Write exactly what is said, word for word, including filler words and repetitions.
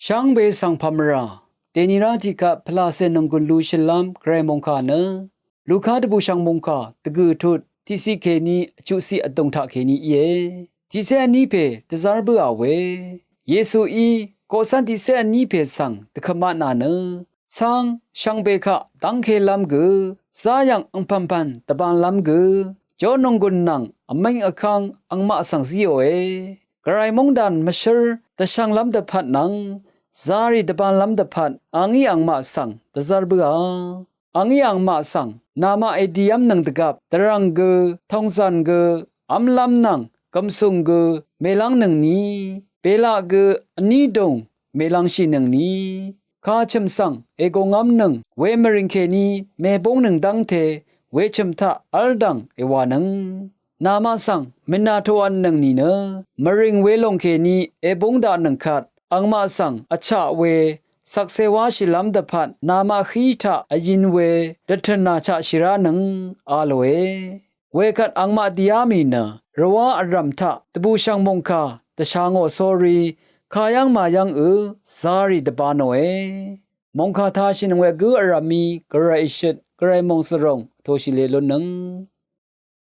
Shvngbe svng pàmvrà dèni rá tiqkvt pvlàcè nònggùn lushìlv́m gvray mòngkà nø Luka dvbùshv̀ng mòngkà dvgø̀ tut tiqciq kèní vchuqciq vdùng taq kèní íe. Tiqcé vní pè dvzv́r bǿà we Yesuí koqcv́n tiqcé vní pè svng dvkvmá tnà nø cáng shvngbe kaq dv́ngkelv́m gø záyv̀ng angpv̀npv̀n dvbanlv́m gø jórnònggùn nvng vmíng vkv́ng angmaq svng zíòe. Gvray móngdàn mvshǿr dvshv̄nglv́m dvpvt nvng zarì dvbanlv́m dvpvt a ngí angmaq svng dvzv́r bǿà. A ngí angmaq svng namaq èdìv́mnøng dvgvp dvrv̀ng gø tòngzàn gø v́mlv́m nvng gv̀msùng gø mèlv́ngnøngni, belaq gø vní dùng mèlv̄ngshìnøngni, kachø̀m svng ègùngv́mnøng we mvrìng kèní mèbúngnøng dv́ngte wechø̀m taq v́ldv̀ng èwànøng. Namaq svng mènàtoqvtnøng nìnø mvrìng welòng kèní èbúng daqnøng kvt angmaq svng vchaq we shvkse wáshìlv́m dvpvt namaq hí taq vyin we dvtø̀nà chaqshì ránøng a lòe. Wekvt angmaq dìá mì nø rvwá vrv̀m taq dvbùshv̀ng mòngkà dvsha ngò sórí kayv́ng màyv́ngø zarì dvba nòe. Mòngkà tāshìnøng we gǿ vrv̀mí gvray shøt gvray mòngsvròng vtōshì lelúnnøng.